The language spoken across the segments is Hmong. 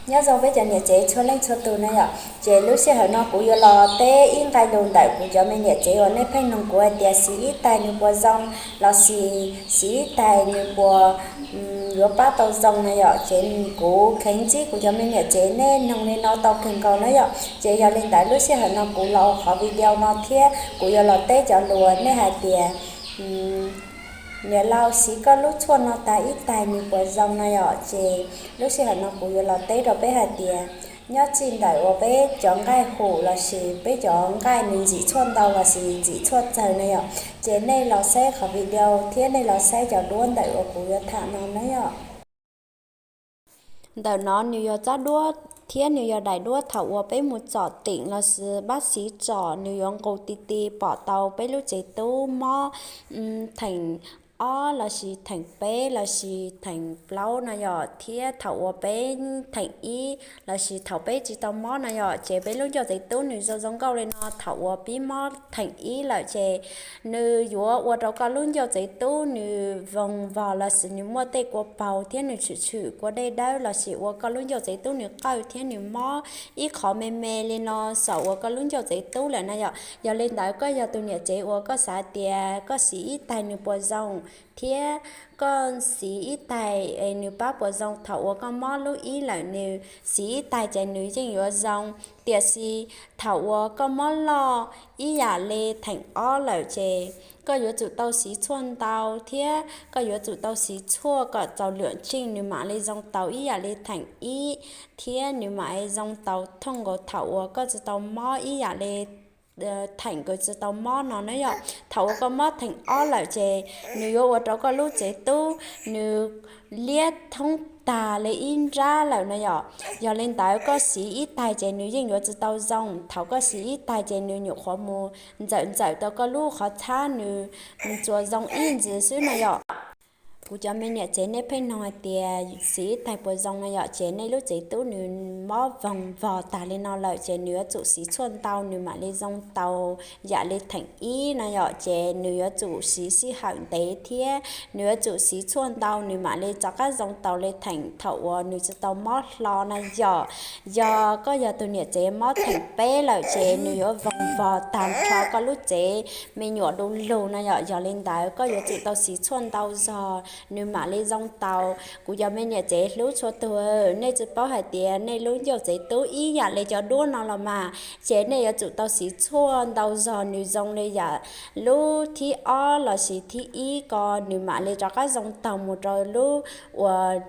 Nyob zoo peb cov niam tsev txhua leej txhua tus na yom, ces lub sij hawm no kuv yuav los teb ib nqai lus ntawm kuv cov me niam tsev uas nej pheej nug kuv hais tias xim ib tais nws puas zoo, lossis xim ib tais nws puas yuav pab tau zoo na yom. Ces kuv kheev ntsib kuv cov me niam tsev nej nug li no tau kawg nkaus na yom. Ces yog li ntawd lub sij hawm no kuv los ua qhov video no thiab kuv yuav los teb cov lus uas nej hais tias niam laus, xim koj lub tshuaj no tas ib tais nws puas zoo na yom. Ces lub sij hawm no kuv yuav los teb rau peb hais tias nyob txij ntawm uas peb cov nqaij hum lossis peb cov nqaij nws ntxim tshuaj ntau lossis ntxim tshuaj tsawg na yom. Ces nej los saib qhov video thiab nej los saib cov duab ntawm uas kuv yuav tham no na yom. Ntawm no nws yog tsab duab thiab nws yog daim duab thaum uas peb mus tsom tim lossis pab xiv tsom, nws yuav nqus ti ti pom tau peb lub tsev tub mob theem ob lossis theem peb lossis theem plaub no yom, thiab thaum uas peb theem ib lossis thaum peb tsis tau mob no yom, ces peb lub ncauj tsev tub nws zoo zoo nkauj li no. Thaum uas pib mob theem ib lawm ces nws yuav ua rau koj lub ncauj tsev tub nws voog vog lossis nws muaj tej kua paug thiab nws tshwm tshwm kua dej dawb lossis ua koj lub ncauj tsev tub nws qawj thiab nws mob ib qho me me li no xaus ua koj lub ncauj tsev tub lawm na yom. Yog li ntawd koj yog tus niam tsev uas koj xav tias koj xim ib tais nws puas zoo thiab koj xim ib tais nws pab puas zoo thaum uas koj mob lub ib lawm nws xim ib tais ces nws yeej yuav zoo. Tiam sis thaum uas koj mob loj ib yam li theem ob lawm ces koj yuav tsum tau xim tshuaj ntau thiab koj yuav tsum tau xim tshuaj kom txaus lwm tsiej nws mam li zoo tau ib yam li theem ib thiab nws mam li zoo tau thooj nkaus thaum uas koj tsis tau mob ib yam li theem kws tsis tau mob no na yom. Thaum uas koj mob theem ob lawm ces nws yuav ua rau koj lub tsev tub nws liab thoob tag li ib nrab lawm na yom. Yog li ntawd koj xim ib tais ces nws yeej yuav tsis tau zoo. Thaum koj xim ib tais ces nws nyuam qhuav mus ntxawm ntxawm tau koj lub qhov txhab nws tsuas zoo ib ntsis xwb na yom. Kuv cov me niam tsev nej pheej nug hais tias xim ib tais puas zoo na yom, ces nej lub tsev tub nws mob voog vog tag li no lawm ces nws yuav tsum xim tshuaj ntau nws mam li zoo tau yam li theem ib na yom. Ces nws yuav tsum xim sij hawm ntev thiab nws yuav tsum xim tshuaj ntau nws mam li rov qab zoo tau li theem thaum uas nws tsis tau mob hlo na yom. Yog koj yog tus niam tsev mob theem peb lawm ces nws yuav voog vog tag nrho koj lub tsev me nyuam du lug na yom. Yog li ntawd koj yuav tsum tau xim tshuaj ntau zog nws mam li zoo tau. Kuv cov me niam tsev hlub txhua tus, nej tsis paub hais tias nej lub ncauj tsev tub ib yam li cov duab no los mas, ces nej yuav tsum tau xim tshuaj ntau zog nws zoo li yam lub thib ob lossis thib ib ko nws mam li rov qab zoo taug mus rau lub uas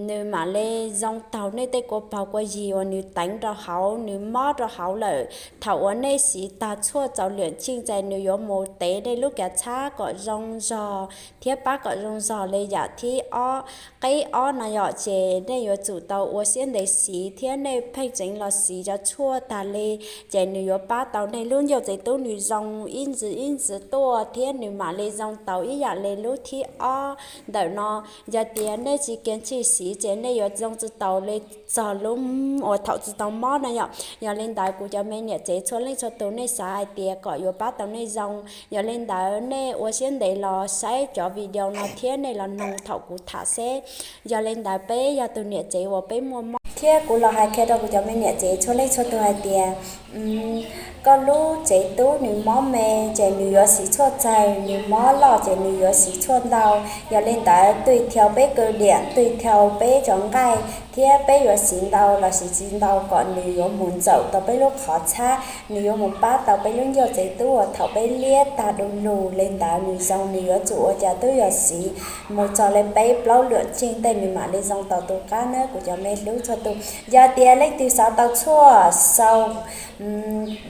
nws mam li zoo taug nej tej kua paug kua yig uas nws teev rau hauv nws mob rau hauv lawm. Thaum uas nej xim tag tshuaj txaus lwm tsiej ces nws yuav mus tev nej lub kav txhab kom zoo zog thiab pab kom zoo zog li yam thib ob, qib ob no yom. Ces nej yuav tsum tau ua siab ntev xim thiab nej pheej tseev los xim cov tshuaj tag li, ces nws yuav pab tau nej lub ncauj tsev tub nws zoo ib ntsis ib ntsis tuaj thiab nws mam li zoo tau ib yam li lub thib ob ntawm no. Yog tias nej tsis kiag ntshis xim ces nej yuav zoo tsis taus li txog lub uas thaum tsis tau mob no yom. Yog li ntawd kuv cov me niam tsev txhua leej txhua tus nej xav hais tias kom yuav pab tau nej zoo, yog li ntawd nej ua siab ntev los saib cov video no thiab nej los noog thaum kuv tham seb. Yog li ntawd peb yog tus niam tsev uas peb muaj mob thiab kuv los hais qhia rau kuv cov me niam tsev txhua leej txhua tus hais tias koj lub tsev tub nws mob me ces nws yuav xim tshuaj tsawg, nws mob loj ces nws yuav xim tshuaj ntau. Yog li ntawd tui theo peb kaw diam, tui theo peb cov nqaij thiab peb yuav xim ntau lossis tsis ntau kom nws yuav mus ntxaum tau peb lub qhov txhab, nws yuav mus pab tau peb lub ncauj tsev tub uas thaum peb liab tag du lug li ntawd nws zoo nws yuav tsum ua cas twb yog xim mus txog li peb plaub lwm tsiej tej nws mam li zoo tau tus qab nawb kuv cov me hlub txhua tus. Yog tias leej twg xav tau tshuaj sau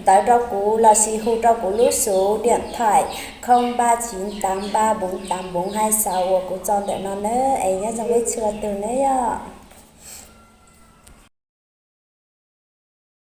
ntawv rau kuv lossis hu rau kuv lub xuv diam thaim khoo ba chiv tav ba npoov tav npoov hais xaus uas kuv tso ntawm no nawb es nyob zoo peb txhua tus nawb yom.